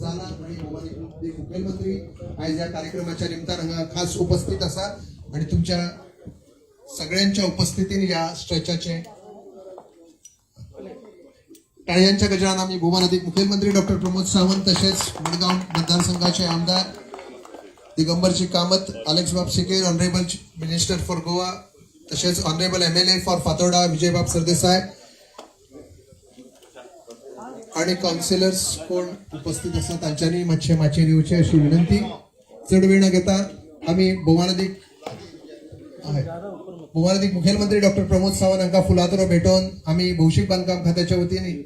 जाला आनी भोवमानेस्त मुखेलमंत्री आयज ह्या कार्यक्रमाच्या निमतान हांगा खास उपस्थित आसा आनी तुमच्या सगळ्यांच्या उपस्थितीन ह्या स्ट्रेचाचे टाळयांच्या गजरान आमी भोवमानादीक मुखेलमंत्री डॉक्टर प्रमोद सावंत तशेंच मडगांव मतदारसंघाचे आमदार दिगंबरजी कामत, अलेक्स बाब सिकेर, ऑनरेबल मिनिस्टर फॉर गोवा, तशेंच honourable MLA for Fatorda विजयबाब Sardesai आणि काउन्सिलर्स कोण उपस्थित आसा तांच्यांनी मातशें माचयेर येवचें अशी विनंती. चड वेळ न घेता आमी भोवमानादीक मुखेलमंत्री डॉक्टर प्रमोद सावंत हांकां फुलांतुरो भेटोवन आमी भौशीक बांदकाम खात्याच्या वतीन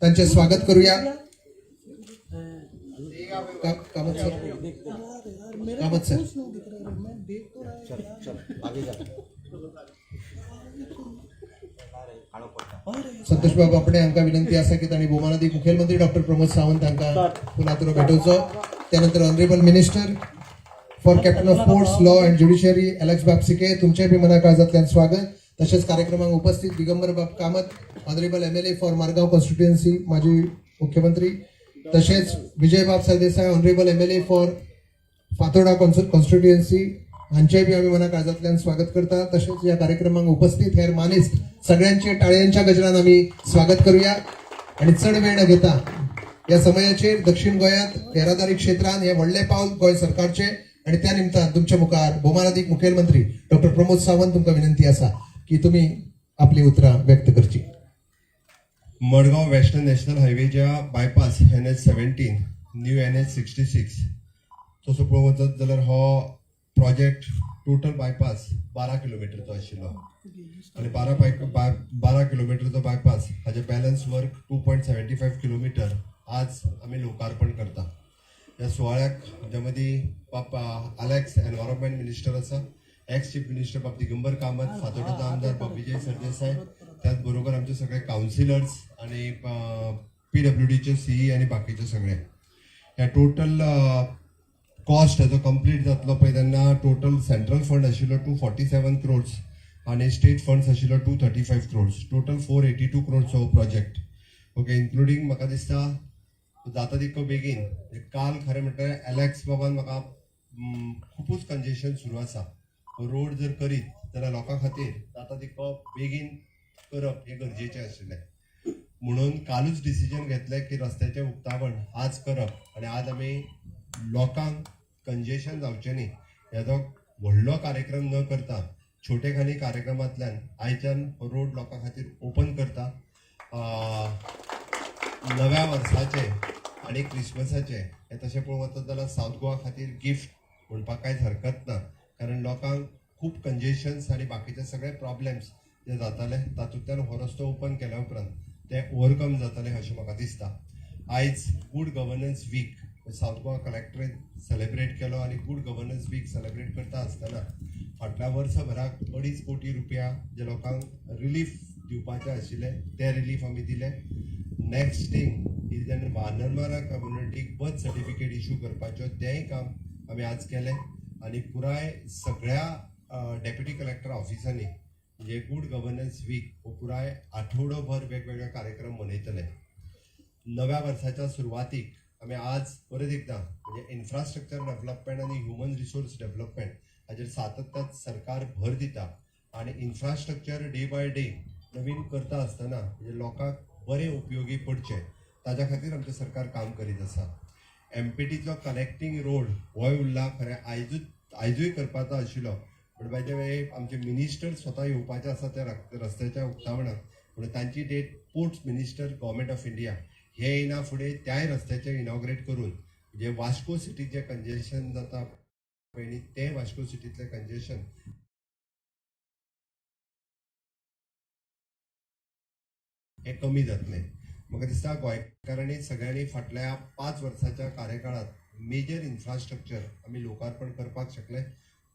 तांचें स्वागत करूया. Kamat sir, Kamat sir. संतोष बाब आपणे हांकां विनंती आसा की तांणी भोवमानादीक मुखेलमंत्री डॉक्टर प्रमोद सावंत हांकां फुलांतुरो भेटोवचो. त्यानंतर honourable minister for captain of ports, law and judiciary Alex बाब सिके, तुमचें बी मना काळजांतल्यान स्वागत. तशेंच कार्यक्रमाक उपस्थित दिगंबर बाब Kamat, honourable MLA for Margao constituency, माजी मुख्यमंत्री, तशेंच विजय बाब Sardesai, honourable MLA for Fatorda constituency, हांचेय बी आमी मना काळजांतल्यान स्वागत करता. तशेंच ह्या कार्यक्रमाक उपस्थित हेर मानेस्त सगळ्यांचे टाळयांच्या गजरान आमी स्वागत करूया. आणि चड वेळ न घेता या समयाचेर दक्षिण गोंयांत येरादारी क्षेत्रांत हे व्हडलें पावल गोंय सरकारचे आणि त्या निमतान तुमच्या मुखार भोवमानादीक मुखेलमंत्री डॉक्टर प्रमोद सावंत, तुमकां विनंती आसा की तुमी आपली उतरां व्यक्त करची. मडगांव वेस्टर्न नॅशनल हायवेच्या bypass NH 17, new NH 66, तसो पळोवंक वचत जाल्यार हो प्रोजेक्ट टोटल बायपास 12 किलोमिटरचो आशिल्लो आनी 12 किलोमिटरचो बायपास हाजे balance work 2.75 kilometre आज आमी लोकार्पण करता. ह्या सुवाळ्याक आमच्या मदीं बाप अलेक्स एनवायरमेंट मिनिस्टर आसा, एक्स चीफ मिनिस्टर बाब दिगंबर कामत, फातोर्डाचो आमदार बाब विजय सरदेसाय, त्याच बरोबर आमचे सगळे कावन्सिलर्स आणि पीडब्ल्यूडीचे सीई आणि बाकीचे सगळे. ह्या टोटल कॉस्ट हेजो कंप्लीट जातलो पळय तेन्ना टोटल सेंट्रल फंड आशिल्लो 247 क्रोर्स आणि स्टेट फंड्स आशिल्लो 235 crores, total 482 crores हो प्रोजेक्ट. ओके, इन्क्लुडींग म्हाका दिसता जाता तितको बेगीन. काल खरें म्हणल्यार एलेक्स बाबान म्हाका खुबूच कंजेशन सुरू आसा, रोड जर करीत जाल्यार लोकां खातीर जाता तितको बेगीन करप हें गरजेचें आशिल्लें, म्हणून कालूच डिसिजन घेतलें की रस्त्याचें उक्तावण आज करप आनी आज आमी लोकांक कंजेशन जावचें न्ही हेजो व्हडलो कार्यक्रम न करता छोटे खानी कार्यक्रमांतल्यान आयच्यान हो रोड लोकां खातीर ओपन करता. नव्या वर्साचे आनी क्रिसमसाचे हे तशें पळोवंक वचत जाल्यार सावथ गोवा खातीर गिफ्ट म्हणपाक कांयच हरकत ना, कारण लोकांक खूब कंजेशन्स आनी बाकीचे सगळे प्रॉब्लेम्स जे जाताले तातूंतल्यान हो रस्तो ओपन केल्या उपरांत ते ओवरकम जातले अशें म्हाका दिसता. आयज good governance week south Goa कलेक्टरेन celebrate केलो आनी गुड गव्हर्नन्स वीक सेलेब्रेट करता आसतना फाटल्या वर्सभराक 2.5 कोटी रुपया जे लोकांक रिलीफ दिवपाचे आशिल्ले ते रिलीफ आमी दिले. नेक्स्ट थिंग is जेन्ना वानरमारा कम्युनिटीक बर्थ सर्टिफिकेट इशू करपाच्यो तेंय काम आमी आज केलें आनी पुराय सगळ्या डेप्युटी कलेक्टर ऑफिसांनी म्हणजे गुड गव्हर्नन्स वीक हो पुराय आठवडोभर वेगवेगळे कार्यक्रम मनयतले. नव्या वर्साच्या सुरवातीक आमी आज परत एकदां म्हणजे इन्फ्रास्ट्रक्चर डेव्हलपमेंट आनी ह्युमन रिसोर्स डेव्हलपमेंट हाजेर सातत्यान सरकार भर दिता आनी इन्फ्रास्ट्रक्चर डे बाय डे नवीन करता आसतना म्हणजे लोकांक बरें उपयोगी पडचें ताज्या खातीर आमचें सरकार काम करीत आसा. एमपीटीचो कनेक्टींग रोड होय उरला, खरें आयजूय करपाचो आशिल्लो, पूण बाय the way आमचे मिनिस्टर स्वता येवपाचे आसा त्या रस्त्याच्या उक्तावणाक, म्हणून तांची date ports minister government of India हे येयना फुडें त्याय रस्त्याचें इनॉग्रेट करून म्हणजे वास्को सिटीक जें कंजेशन जाता पळय न्ही तें वास्को सिटींतलें कंजेशन हें कमी जातलें. म्हाका दिसता गोंयकारांनी सगळ्यांनी फाटल्या 5 वर्साच्या कार्यकाळांत मेजर इन्फ्रास्ट्रक्चर आमी लोकार्पण करपाक शकले.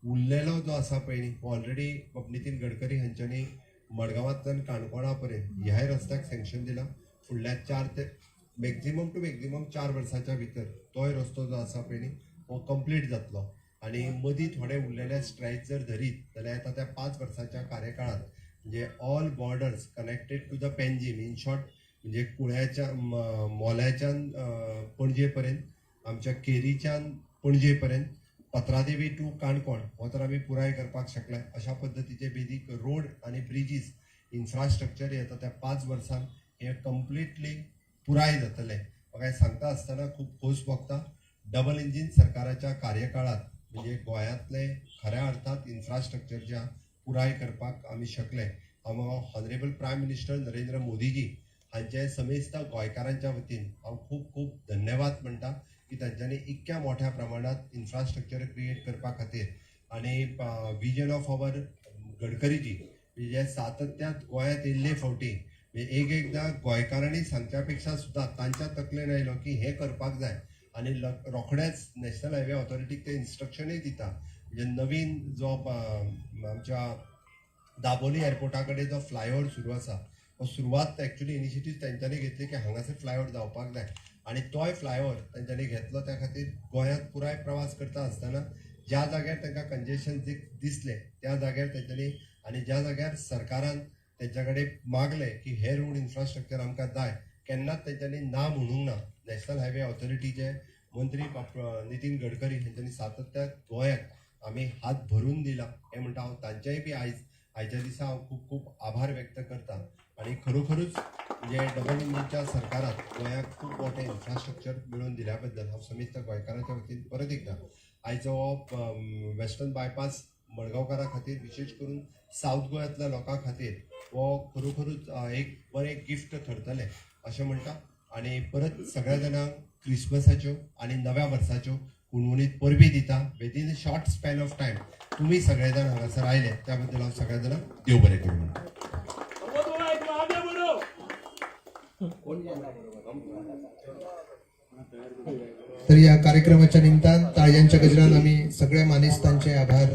उरलेलो जो आसा पळय न्ही हो ऑलरेडी नितीन गडकरी हांच्यांनी मडगांवांतल्यान काणकोणा पर्यंत ह्याय रस्त्याक सँक्शन दिलां. फुडल्या 4 ते मॅक्झिमम टू मॅक्झिमम 4 वर्साच्या भितर तोय रस्तो जो आसा पळय न्ही हो कंप्लीट जातलो आनी मदीं थोडे उरलेले स्ट्रेच जर धरीत जाल्यार येता त्या 5 वर्साच्या कार्यकाळांत म्हणजे all borders connected to the Panjim, in short म्हणजे कुळ्याच्या मोल्याच्यान पणजे पर्यंत, आमच्या केरीच्यान पणजे पर्यंत, पत्रादेवी टू काणकोण हो तर आमी पुराय करपाक शकले. अशा पद्दतीचे बेजीक रोड आनी ब्रिजीस इन्फ्रास्ट्रक्चर येता त्या 5 वर्सांत हे कंप्लिटली पुराय जातले. म्हाका हें सांगता आसतना खूब खोस भोगता. डबल इंजीन सरकाराच्या कार्यकाळात म्हणजे गोंयांतले खऱ्या अर्थात इन्फ्रास्ट्रक्चर ज्या पुराय करपाक आमी शकले. हांव ऑनरेबल प्रायम मिनिस्टर नरेंद्र मोदीजी हांचे समेस्त गोंयकारांच्या वतीन हांव खूब खूब धन्यवाद म्हणटा की तांच्यांनी इतक्या मोठ्या प्रमाणात इन्फ्रास्ट्रक्चर क्रिएट करपा खातीर आनी विजन ऑफ our गडकरीजी म्हणजे सातत्यात गोंयांत येयल्ले फावटी म्हणजे एक एकदां गोंयकारांनी सांगच्या पेक्षा सुद्दां तांच्या तकलेन आयलो की हें करपाक जाय आनी रोखडेच नॅशनल हायवे ऑथॉरिटीक ते इन्स्ट्रक्शनूय दिता. म्हणजे नवीन जो आमच्या दाबोली एअरपोर्टा कडेन जो फ्लायओवर सुरू आसा, हो सुरवात एक्चुली इनिशिएटीव तेंच्यांनी घेतली की हांगासर फ्लायओवर जावपाक जाय आनी तोय फ्लायओवर तेंच्यांनी घेतलो. त्या खातीर गोंयांत पुराय प्रवास करता आसतना ज्या जाग्यार तांकां कंजेशन दिसलें त्या जाग्यार तेंच्यांनी आनी ज्या जाग्यार सरकारान तेंच्या कडेन मागलें की हे रोड इन्फ्रास्ट्रक्चर आमकां जाय, केन्नाच तेंच्यांनी ना म्हणूंक ना. नॅशनल हायवे ऑथॉरिटीचे मंत्री नितीन गडकरी हेंच्यांनी सातत्यान गोंयाक आमी हात भरून दिला हें म्हणटा. हांव तांचेय बी आयच्या दिसा हांव खूब खूब आभार व्यक्त करता आनी खरोखरूच म्हणजे डबल इंजिनच्या सरकारात गोंयाक खूब मोठें इन्फ्रास्ट्रक्चर मेळोवन दिल्या बद्दल हांव समेस्त गोंयकारांच्या वतीन परत एकदां आयचो हो वेस्टर्न बायपास मडगांवकारां खातीर, विशेश करून सावथ गोंयांतल्या लोकां खातीर हो खरोखरूच एक बरें गिफ्ट थरतलें अशें म्हणटा. आनी परत सगळ्या जाणांक क्रिसमसाच्यो आनी नव्या वर्साच्यो हुनहुनीत परबीं दिता. Within short span of time तुमी सगळे जाण हांगासर आयले त्या बद्दल हांव सगळ्या जाणांक देव बरें करूं म्हणटा. महादेव बरो. तर या कार्यक्रमाच्या निमतान टाळयांच्या गजरान आम्ही सगळ्या मानेस्तांचे आभार